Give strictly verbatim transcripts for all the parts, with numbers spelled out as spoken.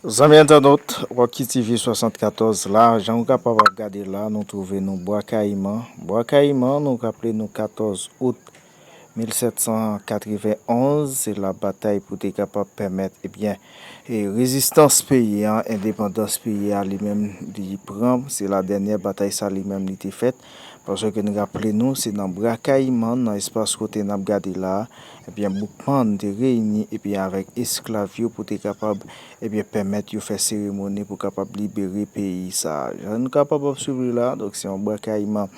Zanmi entènot, Rocky T V swasannkatorz la, jan nou kapab ap gade la, nou twouve nou Bwa Kayiman. Bwa Kayiman, nou raple nou katòz out mil sèt san katrevenn onz, se la batay pou te kapab pèmèt, ebyen, e rezistans peyi a, endepandans peyi a, li menm, li pran, se la dènyè batay sa li menm li te fèt, paske n raple nou, se nan Bwa Kayiman, nan espas kote n ap gade la, ebyen, Boukman te reyini, ebyen, avèk esklav yo pou te kapab, ebyen, pèmèt yo fè seremoni pou kapab libere peyi sa a. Jan nou kapab ap swiv li la, donk, se yon Bwa Kayiman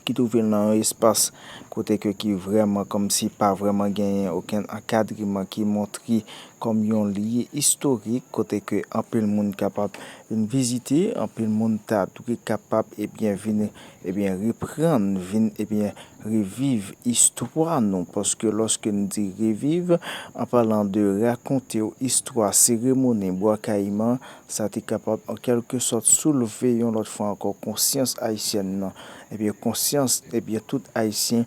ki twouve l nan yon espas kote ke ki vrèman kòmsi pa vrèman genyen okenn ankadreman ki montre kòm yon lye istorik kote ke anpil moun kapab vin vizite, anpil moun ta dwe kapab, ebyen, vin, ebyen, reprann, vin, ebyen, reviv istwa nou. Paske lòske n di reviv, an palan de rakonte w istwa seremoni Bwa Kayiman, sa te kapab, an kèlke sòt, soulve yon lòt fwa ankò konsyans ayisyèn nan. Ebyen, konsyans, ebyen, tout Ayisyen,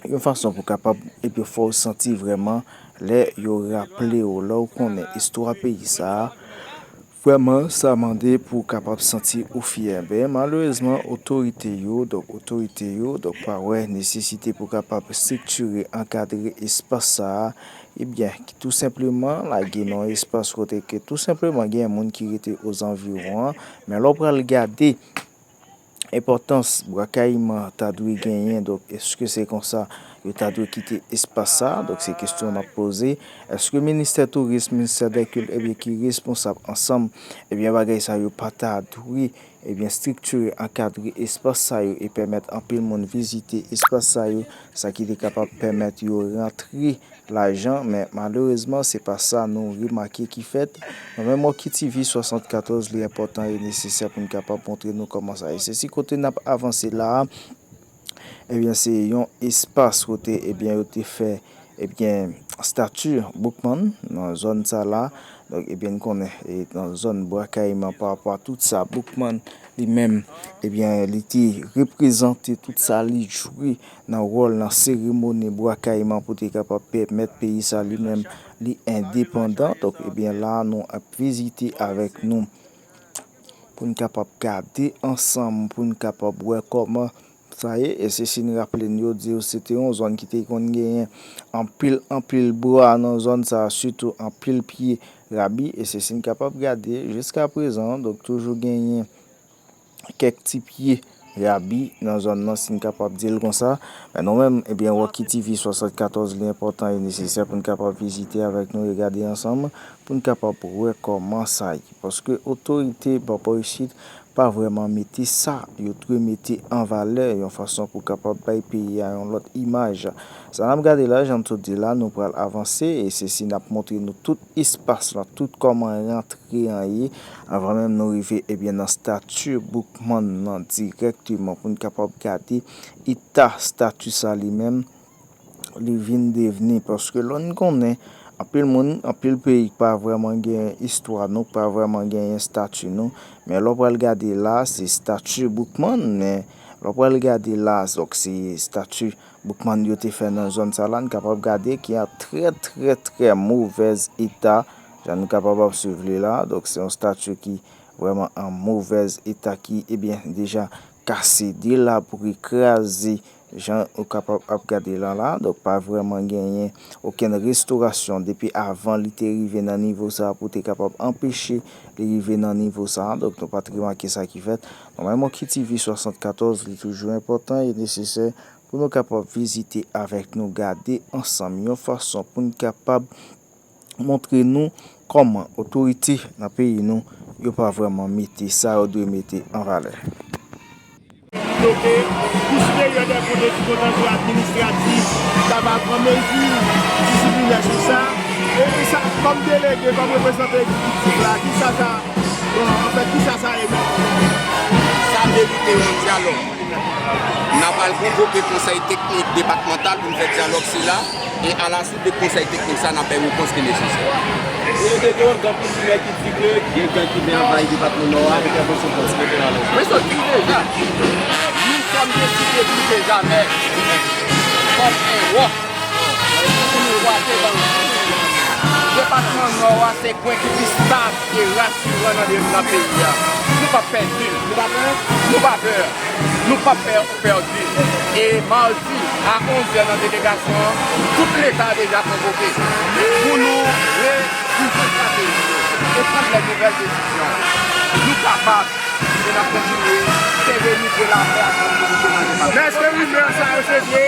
yon fason pou kapab, ebyen, fè w santi vrèman, lè yo raple w, lè w konnen istwa peyi sa a, vrèman, sa mande pou w kapab santi ou fyè. Ben, malerezman, otorite yo, donk, otorite yo, donk, pa wè nesesite pou kapab estriktire, ankadre espas sa a, ebyen, ki tou senpleman lage nan espas kote ke tou senpleman gen moun ki rete ozanviwon an. Men lè w pral gade enpòtans Bwa Kayiman ta dwe genyen, donk, èske se konsa yo ta dwe kite espas sa a? Donk, se kesyon n ap poze. Èske ministè touris, ministè dè kilt, ebyen, ki responsab ansanm, ebyen, bagay sa yo pa ta dwe, ebyen, estriktire, ankadre espas sa yo e pèmèt anpil moun vizite espas sa yo, sa ki te kapab pèmèt yo rantre lajan, men malerezman, se pa sa nou remake ki fèt. Nan menm Rocky T V swasannkatorz, li enpòtan e nesesè pou n kapab montre nou kòman sa ye. Se si kote n ap avanse la a, ebyen, se yon espas kote, ebyen, yo te fè, ebyen, estati Boukman nan zòn sa la. Donk, ebyen, n konnen, e, nan zòn Bwa Kayiman, pa rapò a tout sa, Boukman li menm, ebyen, li te reprezante tout sa li jwe nan wòl, nan seremoni Bwa Kayiman pou te kapab pèmèt peyi sa li menm li endepandan. Donk, ebyen, la, nou ap vizite avèk nou pou n kapab gade ansanm, pou n kapab wè kòman sa ye. E se si n raple n, yo di yo se te yon zòn ki te konn genyen anpil, anpil bwa nan zòn sa a, sitou anpil pye rabi. E se si n kapab gade jiska prezan, donk, toujou genyen kèk ti pye rabi nan zòn nan, si n kapab di l konsa. Men nou menm, ebyen, Rocky T V swasannkatorz, li enpòtan e nesesè pou n kapab vizite avèk nou e gade ansanm, pou n kapab wè kòman sa ye. Paske otorite bò pa isit pa vrèman mete sa yo dwe mete an valè, yon fason pou kapab bay peyi a yon lòt imaj. Sa n ap gade la, jan m sot di la, nou pral avanse, e se si n ap montre nou tout espas la, tout kòman rantre an ye, anvan menm nou rive, ebyen, nan estati Boukman nan dirèkteman pou n kapab gade eta estati sa li menm li vin devni. Paske lè n konnen, anpil moun, anpil peyi pa vrèman gen istwa nou, pa vrèman gen estati nou. Men lè w pral gade la, se estati Boukman, men lè w pral gade la, donk, se estati Boukman yo te fè nan zòn sa la, n kapab gade ki an trè, trè, trè movèz eta. Jan nou kapab ap swiv li la, donk, se yon estati ki vrèman an movèz eta ki, ebyen, deja kase, delabri, kraze, jan ou kapab ap gade la la. Donk, pa vrèman genyen okenn restorasyon depi avan li te rive nan nivo sa a pou te kapab anpeche li rive nan nivo sa a. Donk, nou pa t remake sa ki fèt. Nòmalman, Rocky T V swasannkatorz, li toujou enpòtan e nesesè pou nou kapab vizite avèk nou, gade ansanm yon fason pou n kapab montre nou kòman otorite nan peyi nou, yo pa vrèman mete sa yo dwe mete an valè. Bloke, Kou Siperyè dè Kont e Kou Kontantye Administratif ta va pran mezi disiplinè sou sa. E sa, kòm delege, kòm reprezantan egzekitif la, kisa sa, bon, anfèt, kisa sa ye menm? Sa merite yon dyalòg. N a pral konvoke konsèy teknik depatmantal pou n fè dyalòg sila, e alaswit de konsèy teknik sa, n ap bay repons ki nesesè. Gen de gang, anpil rimè ki di ke gen gang ki vin anvayi depatman Nò a, nou fè avanse fòs kote la. Mwen sot di deja, nous sommes décidés plus que jamais. Kòm en wòk, nou kwape ban Depatman Nò a se kwen ki pi stab e rasiran nan de-, nan peyi a. Nou p ap pèdi l. Nou pa pè? Nou pa pè. Nou p ap pè, pèdi l. E madi a onz è nan delegasyon an, tout Leta deja konvoke pou nou revize estrateji yo e pran de nouvèl desizyon. Nou kapab e n ap kontinye sere nivo lapè ak trankwilite nan depatman. Men èske rimè sa yo se vre?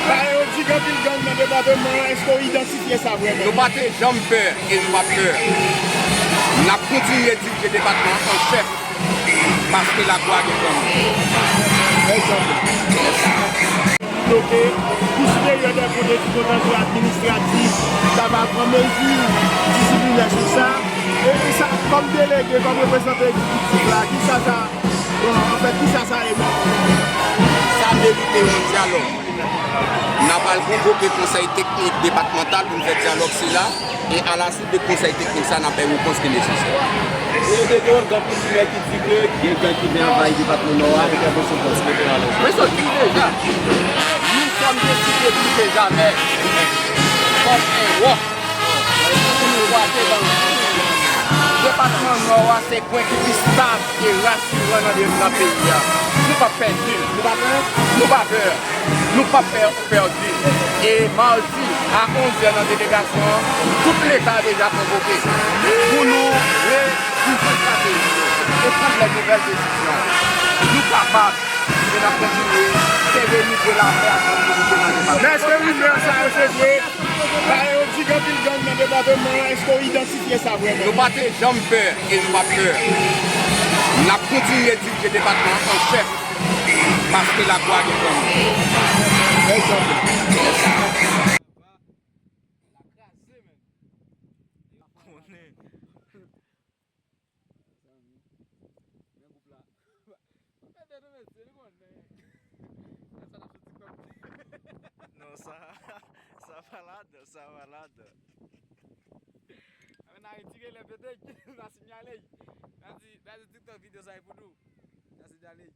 Paske yo di gen anpil gang nan depatman an, èske w idantifye sa vrèman? Nou pa te janm pè e nou p ap pè. N ap kontinye dirije depatman an an chèf, paske lakwa gen granmoun. Bèl sa. Bloke, Kou Siperyè dè Kont e Kou Kontantye Administratif ta va pran mezi disiplinè sou sa. E sa, kòm delege, kòm reprezantan egzekitif la, kisa sa, bon, anfèt, kisa sa ye menm? Sa merite yon dyalòg. N ap al konvoke konsèy teknik depatmantal pou n fè dyalòg sila, e alaswit de konsèy teknik sa, n ap bay repons ki nesesè. Sou de dòt, gen anpil rimè ki di ke gen gang ki vin anvayi depatman Nò a avèk entèvansyon fòs federal. Mwen sot di deja, nou sòm deside plis ke jamè kòm en wòk. Depatman Nò a se kwen ki pi stab e rasiran nan de-, nan peyi a. Nou p ap pèdi l. Nou pa pè? Nou pa pè. Nou p ap pè, pèdi l. E madi a onz è nan delegasyon an, tout Leta deja konvoke pou nou revize estrateji yo e pran de nouvèl desizyon. Nou kapab e n ap kontinye sere nivo lapè ak trankwilite nan depatman. Men èske rimè sa yo se vre? Paske yo di gen anpil gang nan depatman an, èske w idantifye sa vrèman? Nou pa te janm pè e nou p ap pè. N ap kontinye dirije depatman an an chèf, paske lakwa gen granmoun. Bèl sa. Konnen. Mezanmi. Men gwoup la. Pa pèdi non, mesye, li konnen. Sa n ap sou TikTok. Non, sa, sa pa ladan, sa pa ladan. Ann retire lè pete, n a siyale. N a di, n a di TikTok videyo sa e pou nou. N a siyale.